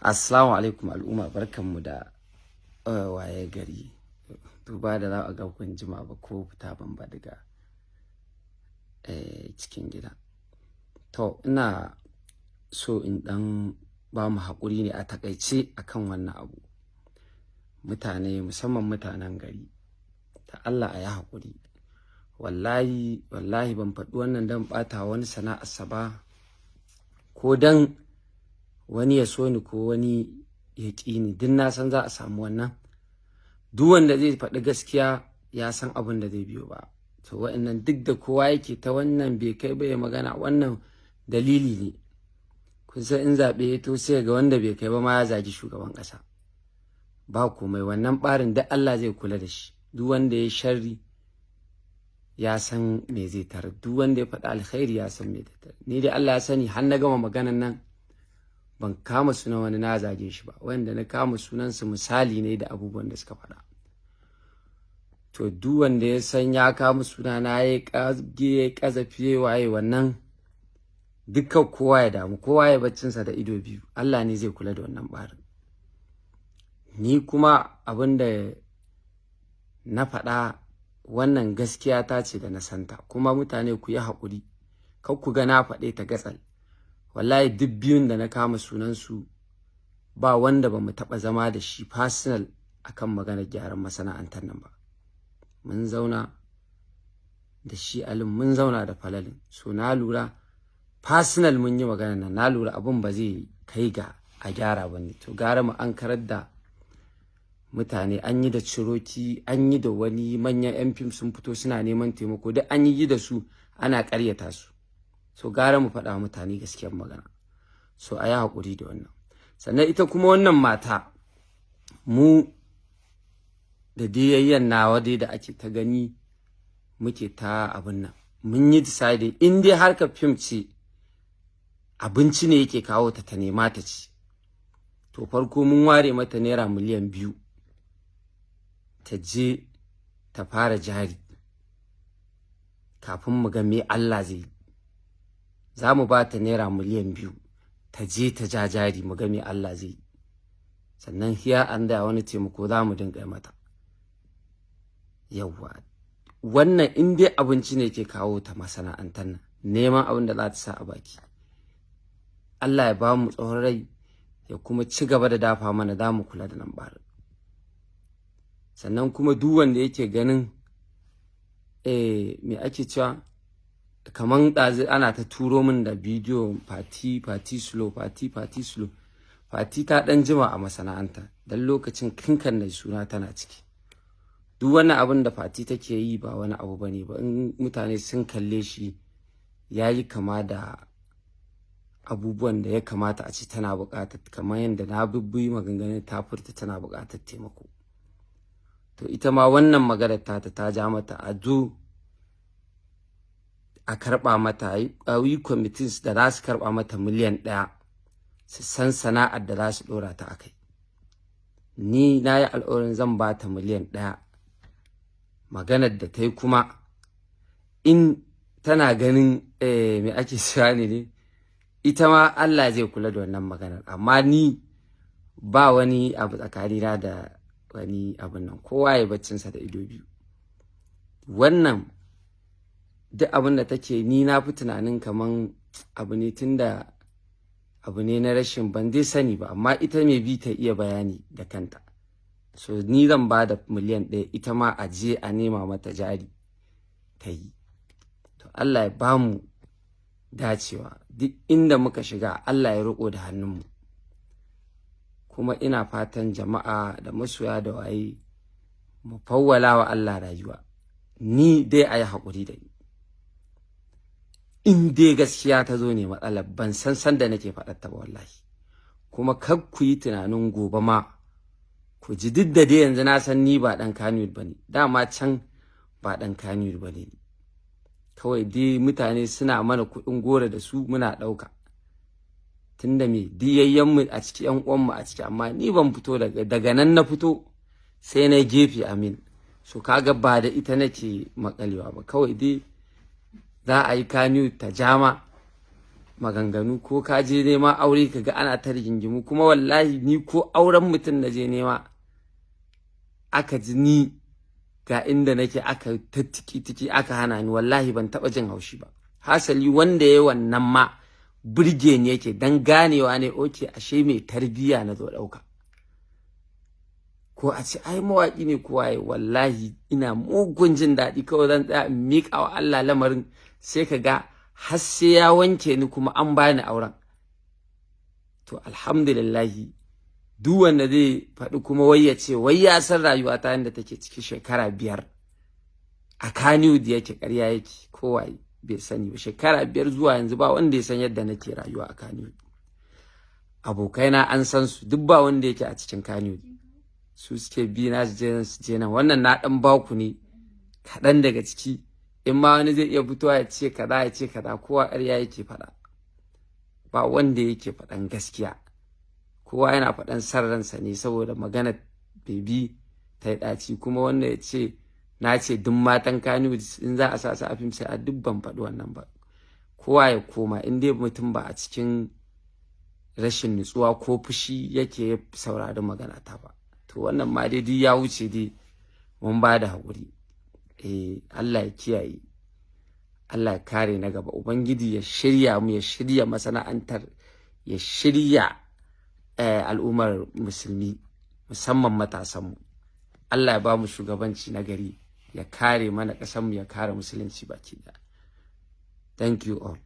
Assalamu alaikum al'umma, barkanmu da waye gari. Duba da za a ga kun jima ba ko fita ban ba daga cikin gida. To, ina so in ɗan ba mu haƙuri ne a taƙaice akan wannan abu. Mutane, musamman mutanen gari, ta Allah a yi haƙuri. Wallahi, wallahi ban faɗi wannan don ɓata wani sana'arsa ba ko don wani ya so ni ko wani ya ƙi ni. Duk na san za a samu wannan. Duk wanda zai faɗi gaskiya ya san abin da zai biyo ba. To, wa'annan duk da kowa yake ta wannan bai kai ba ya magana, wannan dalili ne. Kun san in zaɓe ya to, sai ga wanda bai kai ba ma ya zagi shugaban ƙasa. Ba komai, wannan ɓarin duk Allah zai kula da shi. Duk wanda ya sharri ya san me zai tarar, duk wanda ya faɗi alkhairi ya san me zai tarar. Ni dai Allah ya sani, har na gama maganan nan ban kama sunan wani na zage shi ba. Wanda na kama sunansu misali ne da abubuwan da suka faɗa. To, duk wanda ya san ya kama suna na ya ƙage ya ƙazafi waye, wannan dukkan kowa ya damu, kowa ya baccinsa da ido biyu. Allah ne zai kula da wannan ɓarin. Ni kuma abin da na faɗa, wannan gaskiya ta ce da na santa. Kuma mutane ku yi haƙuri, kar ku ga na faɗe ta gatsal. Wallahi duk biyun da na kama sunansu ba wanda ba mu taɓa zama da shi personal akan maganar gyaran masana'antar nan ba. Mun zauna da shi Alin, mun zauna da Falalin. So na lura personal mun yi magana nan, na lura abun ba zai kai ga a gyara ba ne. To, gara mu an karar da mutane. An yi da Ciroki, an yi da wani manyan 'yan fim sun fito suna neman taimako, duk an yi da su ana ƙaryata su. So gara mu faɗa mutane gaskiyar magana. So a yi haƙuri da wannan. Sannan ita kuma wannan mata mu da diyayyen nawa dai da ake ta gani muke ta abin nan, mun yi decide in dai harkar fim ce, abinci ne yake kawo ta, ta nema ta ci. To, farko mun ware mata ₦2 miliyan ta je ta fara jari kafin mu ga me Allah zai yi. Za mu ba ta ₦2 miliyan ta je ta ja jari, mu ga me Allah zai yi. Sannan hiya an da wani taimako za mu dinga mata. Yawwa, wannan in dai abinci ne ke kawo ta masana'antar nan, neman abin da za ta sa a baki, Allah ya ba mu tsawon rai ya kuma ci gaba da dafa mana, za mu kula da nan barin. Sannan kuma duk wanda yake ganin me ake cewa, kaman ɗazu ana ta turo min da bidiyo Fati, Fati Slow, Fati, Fati Slow. Fati ta ɗan jima a masana'anta, don lokacin kinkan da suna tana ciki. Duk wani abin da Fati take yi ba wani abu bane ba. In mutane sun kalle shi, ya yi kama da abubuwan da ya kamata a ce tana buƙatar, kamar yadda na bibbi maganganun ta furta tana buƙatar taimako. To, ita ma wannan maganar tata ta ja mata a zo a karɓa mata, a yi kwamitin da za su karɓa mata miliyan 1, su san sana'ar da za su ɗora ta a kai. Ni na yi alƙawarin zan ba ta miliyan 1. Maganar da ta yi kuma, in tana ganin me ake cewa ne, ita ma Allah zai kula da wannan maganar. Amma ni ba wani abu tsakanina da wani abun nan. Kowa ya baccinsa da ido biyu. Wannan duk abin da take, ni na fi tunanin kaman abu ne tunda abu ne na rashin, ban dai sani ba, amma ita mai bi ta iya bayani da kanta. So ni zan ba da miliyan 1, ita ma a je a nema mata jari ta yi. To, Allah ya ba mu dacewa. Duk inda muka shiga, Allah ya riƙo da hannunmu. Kuma ina fatan jama'a da masoya da waye mu fawwala wa Allah rayuwa. Ni dai a yi haƙuri da ni. In dai gaskiya ta zo ne matsalar, ban san san da nake faɗar ta ba wallahi. Kuma kar ku yi tunanin gobe ma ku ji. Duk da dai yanzu na san ni ba ɗan Kannywood ba ne, dama can ba ɗan Kannywood ba ne. Kawai dai mutane suna mana kuɗin goro da su muna ɗauka, tunda me mu a ciki, yan uwanmu a ciki. Amma ni ban fito daga nan, na fito sai na gefe amin. So kaga ba da ita nake makalewa ba. Kawai dai za a yi Kannywood ta jama. maganganu, ko ka je nema aure ka ga ana ta rigingimu. Kuma wallahi ni ko auren mutum na je nema, aka ji ni ga inda nake, aka ta tiki tiki aka hana ni, wallahi ban taɓa jin haushi ba. Hasali wanda ya wannan ma burge ni yake, dan ganewa ne, okay, ashe mai tarbiyya na zo ɗauka. Ko a ce ai mawaƙi ne ko waye, wallahi ina mugun jin daɗi. Kawai zan tsaya in miƙa wa Allah lamarin, sai ka ga har sai ya wanke ni kuma an bani auren. To alhamdulillahi, duk wanda zai faɗi kuma wai ya ce wai ya san rayuwa ta yadda take ciki shekara 5 a Kannywood yake, ƙarya yake. Kowaye bai sani ba. Shekara 5 zuwa yanzu ba wanda ya san yadda nake rayuwa a Kannywood. Abokaina an san su, duk ba wanda yake a cikin Kannywood, su suke bi na su je nan, su je nan. Wannan na ɗan baku ne kaɗan daga ciki. In ma wani zai iya fitowa ya ce kaza, ya ce kaza, kowa ƙarya yake faɗa. Ba wanda yake faɗan gaskiya, kowa yana faɗan san ransa ne, saboda magana Baby ta yi ɗaci. Kuma wanda ya ce na ce duk matan Kannywood in za a sa su a fim sai a duk, ban faɗi wannan ba. Kowa ya koma, in dai mutum ba a cikin rashin nutsuwa ko fushi yake saurari magana ta ba. To wannan ma dai duk ya wuce dai, mun ba da haƙuri. Eh, Allah ya kiyaye, Allah ya kare na gaba, Ubangiji ya shirya mu, ya shirya masana'antar, ya shirya al'ummar musulmi, musamman matasanmu. Allah ya ba mu shugabanci na gari, ya kare mana ƙasarmu, ya kare musulunci baki ɗaya. Thank you all.